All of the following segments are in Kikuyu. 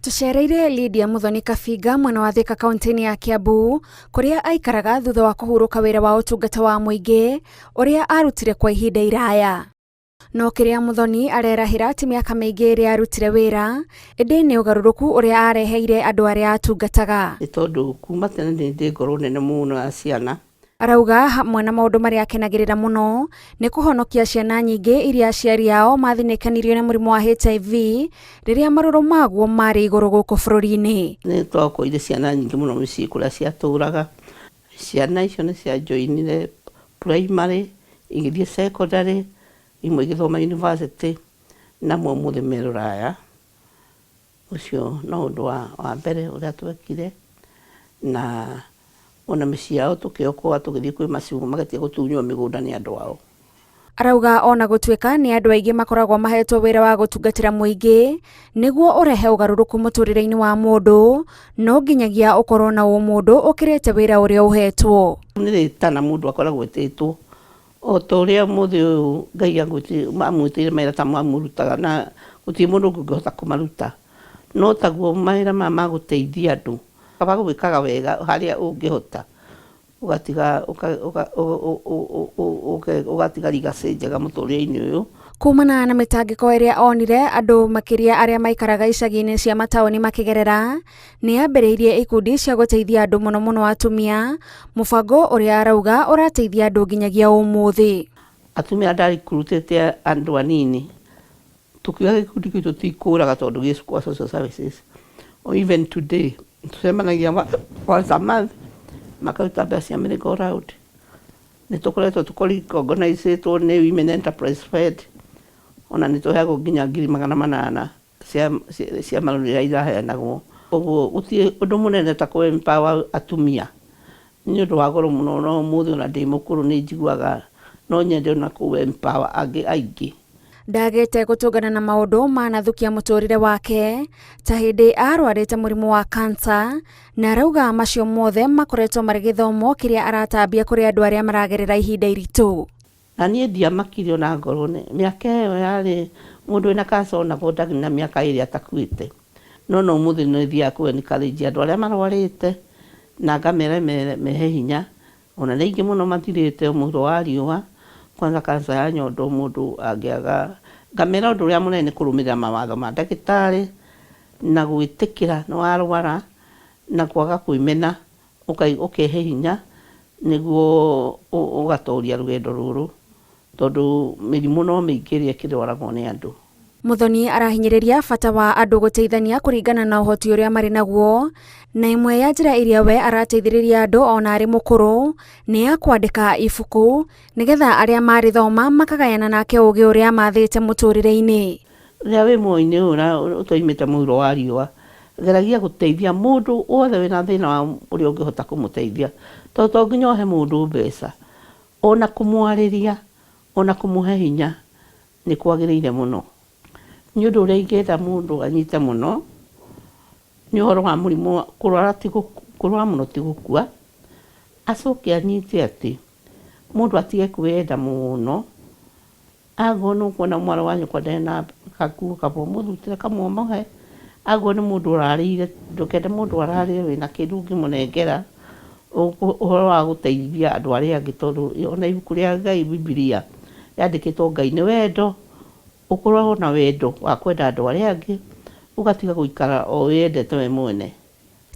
Tũcereire Lydia Muthoni Kabinga mwena wa Thika kaunti-inĩ ya Kiambu kũrĩa aikaraga thutha wa kũhurũka wĩra wa ũtungata wa mũingĩ ũrĩa arutire kwa ihinda iraya. No kĩrĩa Muthoni arerahĩra ti mĩaka mĩingĩ ĩrĩa arutire wĩra, ĩndĩ nĩ ũgarũrũku ũrĩa areheire andũ arĩa atungataga. Nĩ tondũ kuma tene nĩ ndĩ ngoro nene mũno ya ciana. Arauga hamwe na maũndũ marĩa akenagĩrĩra mũno nĩ kũhonokia ciana nyingĩ iria aciari ao mathinĩkanirio nĩ mũrimũ wa HIV rĩrĩa marũrũ maguo marĩ igũrũ gũkũ bũrũri-inĩ. Nĩ twakoire ciana nyingĩ mũno mĩciĩ kũrĩa ciatũraga. Ciana icio nĩ ciajoinire primary, igĩthiĩ secondary, imwe igĩthoma university na amwe ũmũthĩ me rũraya. Ũcio no ũndũ wa mbere ũrĩa twekire na ona mĩciĩ yao tũkĩokoa tũgĩthiĩ kwĩ macibũ magĩtiga gũtunywo mĩgũnda nĩ andũ ao. Arauga ona gũtuĩka nĩ andũ aingĩ makoragwo mahetwo wĩra wa gũtungatĩra mũingĩ nĩguo ũrehe ũgarũrũku mũtũrĩre-inĩ wa mũndũ, no nginyagia ũkorwo na ũmũndũ ũkĩrĩte wĩra ũrĩa ũhetwo. Nĩ rĩtana mũndũ akoragwo etĩtwo o ta ũrĩa ũmũthĩ ũyũ Ngai amwĩtĩire mawĩra ta mamũrutaga na gũtirĩ mũndũ ũngĩ ũngĩhota kũmaruta. No taguo mawĩra maya ma gũteithia andũ, kaba gwĩkaga wega harĩa ũngĩhota. Ũgatiga ũgatiga legacy njega mũtũrĩre-inĩ ũyũ. Kumana na mĩtangĩko ĩrĩa onire andũ makĩria arĩa maikaraga icagi-inĩ cia mataũni makĩgerera, nĩ ambĩrĩirie ikundi cia gũteithia andũ mũno mũno atumia, mũbango ũrĩa arauga ũrateithia andũ nginyagia ũmũthĩ. Atumia ndaricruitĩte andũ anini, tũkiuga gĩkundi kĩu tũtikũraga tondũ gĩ kwa social services. Or even today tũcemanagia once a month makaruta mbeca cia merry go round. Nĩ tũkoretwo tũrecognizetwo nĩ Women Enterprise Fund ona nĩ tũheagwo nginya 800,000 cia marũni iria iraheanagwo. Koguo gũtirĩ ũndũ mũnene ta kũ empower atumia nĩ ũndũ wa goro mũno no ũmũthĩ ona ndĩ mũkũrũ nĩ njiguaga no nyende ona kũ empower angĩ aingĩ. Ndagĩte gũtũngana na maũndũ manathukia mũtũrĩre wake ta hĩndĩ arwarĩte mũrimũ wa cancer, na arauga macio mothe makoretwo marĩ gĩthomo kĩrĩa aratambia kũrĩ andũ arĩa maragerera ihinda iritũ. Na niĩ ndiamakire ona ngorwo nĩ mĩaka ĩyo yarĩ mũndũ wĩna cancer onagwo ndarĩ na mĩaka ĩrĩ atakuĩte. No no ũmũthĩ nĩ thiaga kũ encourage andũ arĩa marwarĩte na ngamera mehe hinya. Ona nĩ aingĩ mũno mathirĩte mũhuro wa riũa, kwanza cancer ya nyondo mũndũ angĩaga. Ngamera ũndũ ũrĩa mũnene nĩ kũrũmĩrĩra mawatho ma ndagĩtarĩ na gwĩtĩkĩra nĩ warwara na kwaga kwĩmena ũkehe hinya nĩguo ũgatoria rũgendo rũrũ tondũ mĩrimũ no mĩingĩ ĩrĩa ĩkĩrwaragwo nĩ andũ. Muthoni arahinyĩrĩria bata wa andũ gũteithania kũringana na ũhoti ũrĩa marĩ naguo, na ĩmwe ya njĩra iria we arateithĩrĩria andũ ona arĩ mũkũrũ nĩ ya kwandĩka ibuku nĩgetha arĩa marĩthoma makagayana nake ũgĩ ũrĩa amathĩte mũtũrĩre-inĩ. Rĩrĩa wĩ muoyo-inĩ ũyũ ũtoimĩte mũhuro wa riũa, geragia gũteithia mũndũ wothe wĩna thĩna wa ũrĩa ũngĩhota kũmũteithia, tondũ to nginya ũhe mũndũ mbeca, ona kũmwarĩria, ona kũmũhe hinya nĩ kwagĩrĩire mũno. Nĩ ũndũ ũrĩa ingĩenda mũndũ anyite mũno nĩ ũhoro wa mũrimũ kũrwara ti kũrwara mũno ti gũkua, acoke anyite atĩ mũndũ atige kwĩyenda mũno, angorwo nĩ ũkuona mwarĩ wa nyũkwa ndarĩ na kaguo kaba ũmũrutĩre kamwe ũmũhe, angorwo nĩ mũndũ ũrarĩire ndũkende mũndũ ararĩre wĩna kĩndũ ũngĩmũnengera, ũhoro wa gũteithia andũ arĩa angĩ tondũ ona ibuku rĩa Ngai Bibilia yandĩkĩtwo Ngai nĩ wendo, ũkoragwo na wendo wa kwenda andũ arĩa angĩ, ũgatiga gũikara o wĩyendete we mwene.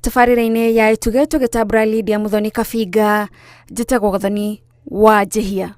Tabarĩra-inĩ ya Ĩtugĩ tũgĩtambũra Lydia Muthoni Kabinga, njĩtagwo Gathoni wa Njĩhia.